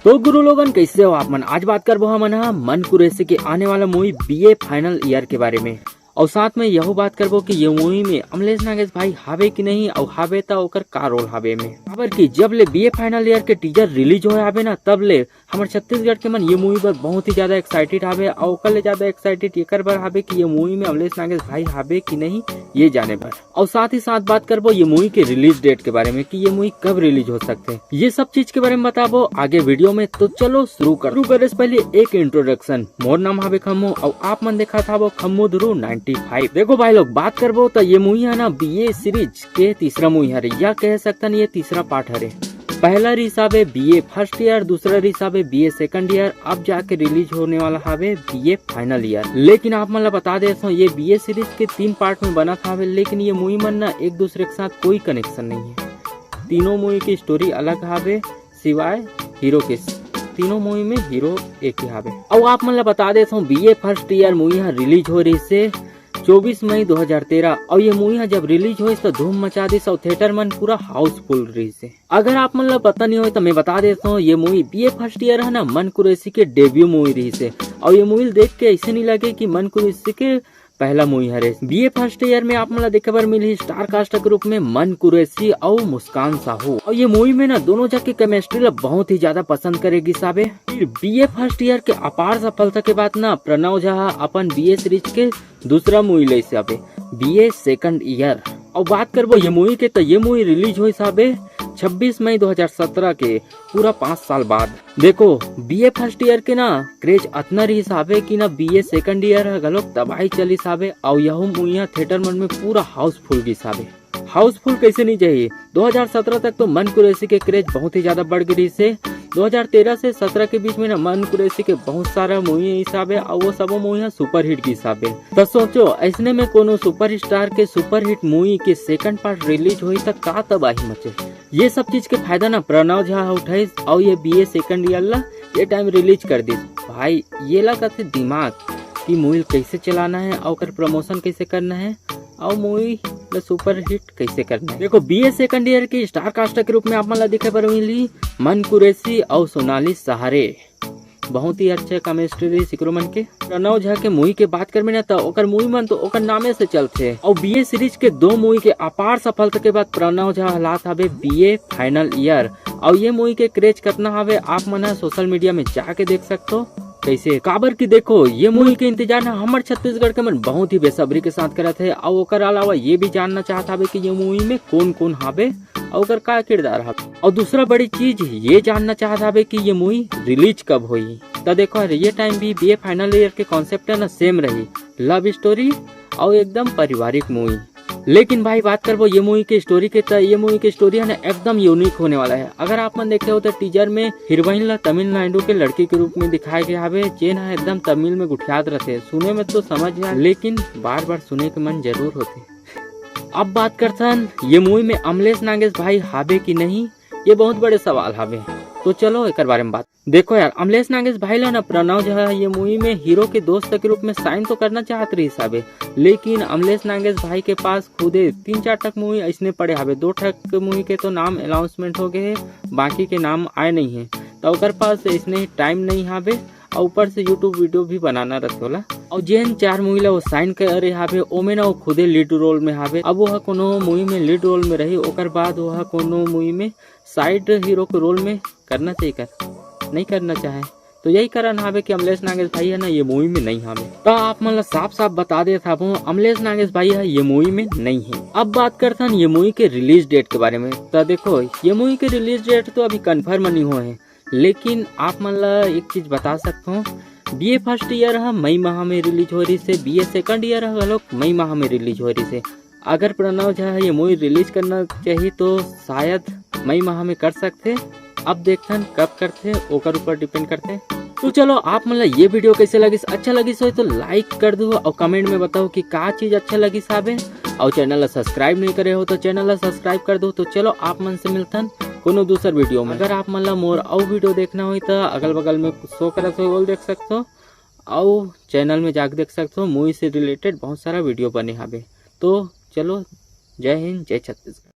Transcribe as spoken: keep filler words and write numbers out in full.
तो गुरु लोगन, कैसे हो आप मन? आज बात करबो हमन ह मन कुरैशी के आने वाला मूवी बीए फाइनल ईयर के बारे में, और साथ में यहू बात करबो कि ये मूवी में अमलेश नागेश भाई हावे कि नहीं, और हावे त ओकर का रोल हावे में। काबर कि जब ले बीए फाइनल ईयर के टीजर रिलीज होए हावे ना, तब ले हमर छत्तीसगढ़ के मन ये मूवी बर बहुत ही ज्यादा एक्साइटेड हावे, और ओकर ले ज्यादा एक्साइटेड एकर बर हावे कि ये मूवी में अमलेश नागेश भाई हावे कि नहीं, ये जाने बर। और साथ ही साथ बात करबो ये मूवी के रिलीज डेट के बारे में कि ये मूवी कब रिलीज हो सकथे। ये सब चीज के बारे में बताबो आगे वीडियो में। तो चलो शुरू कर। शुरू करे से पहले एक इंट्रोडक्शन। मोर नाम हावे खम्मू और आप मन देखत हावो खम्मू ध्रुव नाइंटी फ़ाइव। देखो भाई लोग, बात करबो त ये मूवी है ना बीए सीरीज के तीसरा मूवी हरे, या कह सकथन ये तीसरा पार्ट हरे। पहला रिहिस हावे बीए फर्स्ट ईयर, दूसरा रिहिस हावे बीए सेकंड ईयर, अब जाके रिलीज होने वाला हावे बीए फाइनल ईयर। लेकिन आप मन ला बता देथों, ये बीए सीरीज के तीन पार्ट में बनत हावे, लेकिन ये मूवी मन ना एक दूसरे के साथ कोई कनेक्शन नहीं है। तीनों मूवी की स्टोरी अलग हावे, सिवाय हीरो के। तीनों मूवी में हीरो एक ही हावे। अउ आप मन ला बता देथों, बीए फर्स्ट ईयर मूवी ह रिलीज हो रहिसे चौबीस मई दो हज़ार तेरह, अउ ये मूवी ह जब रिलीज होइस त धूम मचा दिस अउ थिएटर मन पूरा हाउसफुल रहिसे। अगर आप मन ला पता नहीं होय त मैं बता देथों, ये मूवी बीए फर्स्ट ईयर है ना मन कुरैशी के डेब्यू मूवी रहिसे, अउ ये मूवी देख के ऐसे नहीं लगे कि मन कुरैशी के पहला मूवी हरे। बीए फर्स्ट ईयर में आप मन ला देखे बर मिलही स्टार कास्ट के रूप में मन कुरैशी अउ मुस्कान साहू। अउ ये मूवी में ना दोनों झन के केमिस्ट्री ला बहुत ही ज्यादा पसंद करे गिस हावे। फिर बीए फर्स्ट ईयर के अपार सफलता के बाद ना प्रणव झा ह अपन बीए सीरीज के दूसरा मूवी लइस हावे, बीए सेकंड ईयर। अउ बात करबो ये मूवी के, त ये मूवी रिलीज होइस हावे छब्बीस मई दो हज़ार सत्रह के, पूरा पाँच साल बाद। देखो, बीए फर्स्ट ईयर के ना क्रेज अतना रहिस हावे कि ना बीए सेकंड ईयर ह घलोक तबाही चलिस हावे, अउ यहू मूवी ह थिएटर मन में पूरा हाउसफुल गिस हावे। हाउसफुल कैसे नहीं जाही? दो हज़ार सत्रह तक तो मन कुरैशी के क्रेज बहुत ही ज्यादा बढ़ गे रहिसे। दो हज़ार तेरह से सत्रह के बीच में ना मन कुरैशी के बहुत सारा मूवी अइस हावे, अउ वो सबो मूवी ह सुपरहिट गिस हावे। त सोचो, ऐसने में कोनो सुपरस्टार के सुपरहिट मूवी के सेकंड पार्ट रिलीज होही त का तबाही मचे। ये सब चीज के फायदा ना प्रणव झा ह उठाइस, अउ ये बीए सेकंड ईयर ला ये टाइम रिलीज कर दिस। भाई, ये ला कथे दिमाग कि मूवी ल कैसे चलाना है, अउ ओकर प्रमोशन कैसे करना है, अउ मूवी ल सुपरहिट कैसे करना है। देखो, बीए सेकंड ईयर के स्टार कास्ट के रूप में आप मन ला देखे बर मिलही मन कुरैशी अउ सोनाली सहारे। बहुत ही अच्छा केमिस्ट्री रहिस इकरो मन के। प्रणव झा के मूवी के बात करबे ना, त ओकर मूवी मन तो ओकर नामे से चलथे। अउ बीए सीरीज के दो मूवी के अपार सफलता के बाद प्रणव झा ह लात हावे बीए फाइनल ईयर। अउ ये मूवी के क्रेज कतना हावे, आप मन ह सोशल मीडिया में जाके देख सकथो। कैसे? काबर कि देखो, ये मूवी के इंतजार ना हमर छत्तीसगढ़ के मन बहुत ही बेसब्री के साथ करत हे। अउ ओकर अलावा ये भी जानना चाहत हावे कि ये मूवी में कौन कौन हावे, अउ ओकर का किरदार हावे। अउ दूसरा बड़ी चीज ये जानना चाहत हावे कि ये मूवी रिलीज कब होही। त देखो यार, ये टाइम भी बीए फाइनल ईयर के कॉन्सेप्ट है ना, सेम रही, लव स्टोरी अउ एकदम पारिवारिक मूवी। लेकिन भाई, बात करबो ये मूवी के स्टोरी के, त ये मूवी के स्टोरी है ना, एकदम यूनिक होने वाला है। अगर आप मन देखे हो त टीजर में हीरोइन ला तमिलनाडु के लड़की के रूप में दिखाए गए हावे, जेन ह एकदम तमिल में गुठियात रहथे। सुने में तो समझ में आए, लेकिन बार बार सुने के मन जरूर होथे। अब बात करथन ये मूवी में अमलेश नागेश भाई हावे कि नहीं, ये बहुत बड़े सवाल हावे। तो चलो एकर बारे में बात। देखो यार, अमलेश नागेश भाई ला ना प्रणव झा ये मूवी में हीरो के दोस्त के रूप में साइन तो करना चाहत रहिस हावे, लेकिन अमलेश नागेश भाई के पास खुदे तीन चार ठक मूवी ऐसने पड़े हावे। दो ठक मूवी के तो नाम अनाउंसमेंट हो गए हे, बाकी के नाम आए नहीं है, तो ओकर पास ऐसने टाइम नहीं हावे। और ऊपर से YouTube वीडियो भी बनाना रहथे ओला। और जेन चार मूवी ला वो साइन करे हावे, ओमे ना वो खुदे लीड रोल में हावे। अब वो ह कोनो मूवी में लीड रोल में रही, ओकर बाद वो ह कोनो मूवी में साइड हीरो के रोल में करना चाहिए कर, नहीं करना चाहे। तो यही कारण हावे कि अमलेश नागेश भाई है ना, ये मूवी में नहीं हावे। त आप मन ला साफ साफ बता देत हावों, अमलेश नागेश भाई है ये मूवी में नहीं है। अब बात करथन ये मूवी के रिलीज डेट के बारे में। त देखो, ये मूवी के रिलीज डेट तो अभी कंफर्म नहीं हुए हैं, लेकिन आप मन ला एक चीज बता सकथों, बीए फर्स्ट ईयर ह मई माह में रिलीज हो रहिस हे, बीए सेकंड ईयर ह घलोक मई माह में रिलीज हो रहिस हे। अगर प्रणव झा ह ये मूवी रिलीज करना चाही तो शायद मई माह में कर सकथे। अब देखथन कब करथे, ओकर ऊपर डिपेंड करथे। तो चलो, आप मन ला ये वीडियो कैसे लगिस? अच्छा लगिस हो तो लाइक कर दो और कमेंट में बताओ कि का चीज अच्छा लगिस हावे। और चैनल ला सब्सक्राइब नहीं करे हो तो चैनल ला सब्सक्राइब कर दो। तो चलो, आप मन से मिलथन कोनो दूसर वीडियो में। अगर आप मन ला मोर अउ वीडियो देखना होही त अगल बगल में शो करत होही, वो देख सकथो, अउ चैनल में जाके देख सकथो, मूवी से रिलेटेड बहुत सारा वीडियो बने हावे। तो चलो, जय हिंद, जय छत्तीसगढ़।